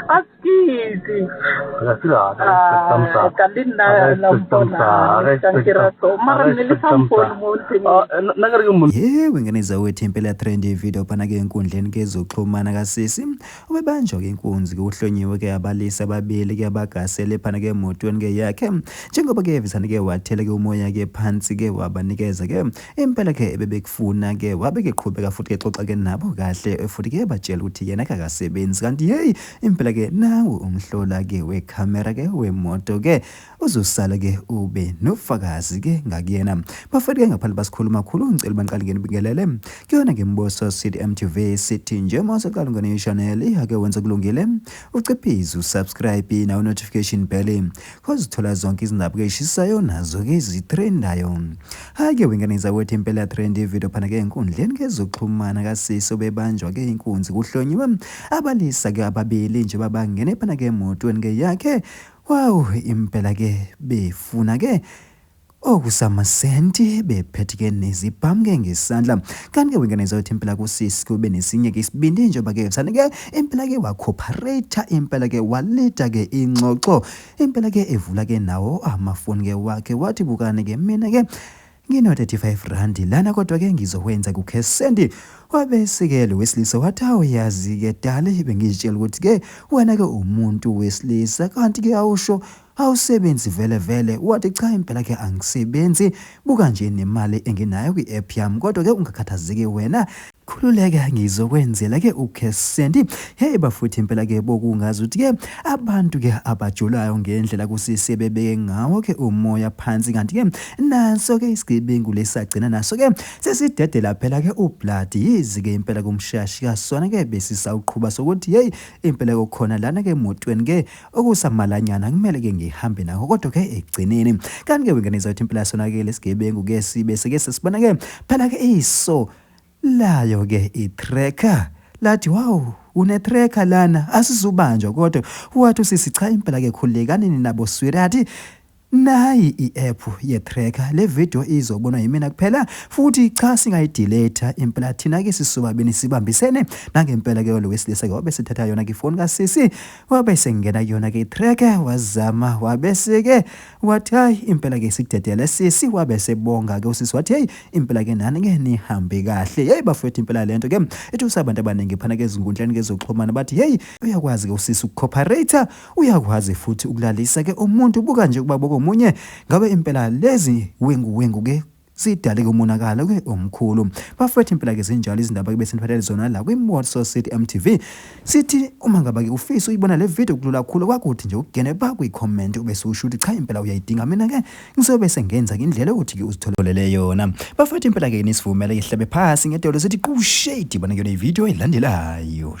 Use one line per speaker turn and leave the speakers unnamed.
Askies.
Ga se la
Ah, ka le nna la mpona ka ke ra so mara nne le sa mpone mo nteng.
Nna ka re ke monna.
Yebo, ingane zawethu impela trend video phana ke enkundleni ke zokuxhumana kasisi ubebanjwa ke inkunzi ke uhlonyiwe ke abalisa ababili ke abagasele phana ke emotweni ke yakhe njengoba ke evisane ke wathela ke umoya ke phansi ke wabanikeza ke impela ke ebebekufuna ke wabe ke qhubeka futhi ke xoxa ke nabo kahle futhi ke batshela ukuthi yena kakasebenzi kanti hey impela ke nawu umhlola ke wekhamera ke wemoto ke uzosala ke ube nofakazi ke ngakuyena. Bafethu ke ngaphandle basikhuluma khulu, ngicela banqale ngenibingelele kuyona ke Mboso City MTV. Sithi nje uma usaqala ungene i-channel ake wenze kulungile, uciphize usubscribe nawo notification bell cause uthola zonke izindaba ke eshisayo nazo ke ezitrendayo. Hhayi ke wengane zakwethu, impela trend video phana ke enkundleni ke zokuxhumana kasisi obebanjwa ke inkunzi kuhlonyiwe abalisa ke ababili nje babangene phana ke emotweni ke yakhe. Wow, impela ke befuna ke okusamasenti bephethe ke nezibhamu ke ngesandla. Kanti ke wengane zakwethu, impela kusisi kube nesinye ke isibindi njengoba ke sane ke impela ke wa-cooperate, impela ke walida ke ingxoxo, impela ke evula ke nawo amafoni ke wakhe, wathi bukani ke mina ke ngino-35 rand lana kodwa ke ngizokwenza ku-cash send. Wabese-ke lo wesilisa wathi awuyazi-ke dali, bengizitshela ukuthi ke wena ke umuntu wesilisa kanti ke awusho awusebenzi vele vele. Wathi cha, impela ke angisebenzi, buka nje nemali enginayo kwi-app yami, kodwa ke ungakhathazeki wena, khululeka, ngizokwenzela ke u-cash send. Hey bafuthi, impela ke bokungazi ukuthi ke abantu ke abajulayo ngendlela kusisi bebeke ngawo ke umoya phansi, kanti ke naso ke isigebengu lesagcina naso ke sesidedela phela ke ublood yizi ke impela kumshashi kasona ke besisawuqhuba sokuthi hey, impela kukhona lana ke emotweni ke okusamalanyana kumele ke ngihambe nakho, kodwa ke ekugcineni kanti ke wengane zathi impela sona ke lesigebengu ke sibe seke sesibona ke phela ke iso layo ke i-tracker, lathi wow, une-tracker lana, asizubanjwa. Kodwa wathi usisi cha, impela ke khululekani nabo sweetheart, nayi i-app ye-tracker, le video izobonwa yimina kuphela futhi cha singayidelete impela thina-ke sisobabini sibambisene. Nangempela ke lo wesilisa ke wabe sethatha yona ke ifoni kasisi, wabe sengena kuyona ke i-tracker, wazama, wabese-ke wathi hayi, impela ke sikudedele sisi. Wabe sebonga ke usisi, wathi hey, impela ke nani ke nihambe kahle. Hey bafowethu, impela lento ke ithusa abantu abaningi phana ke ezinkundleni ke zokuxhumana, bathi hey, uyakwazi ke usisi uku-cooperate, uyakwazi futhi ukulalisa ke umuntu. Buka nje ukuba bokomunye ngabe impela lezi wengu wengu ke sidale ke umonakalo ke omkhulu. Bafethu, impela ke zinjalo izindaba ke besiniphathele zona la kwi-Motso City MTV. Sithi uma ngaba ke ufisa uyibona le video, kulula kakhulu, kwakuthi nje ukungene ba kwi-comment ube usho ukuthi cha, impela uyayidinga, mina ke ngizobe sengenza ke indlela yokuthi ke uzitholele yona. Bafethu, impela ke nisivumele ihlebe phasi ngedolo, sithi qushe idibane kuyona ivideo elandelayo.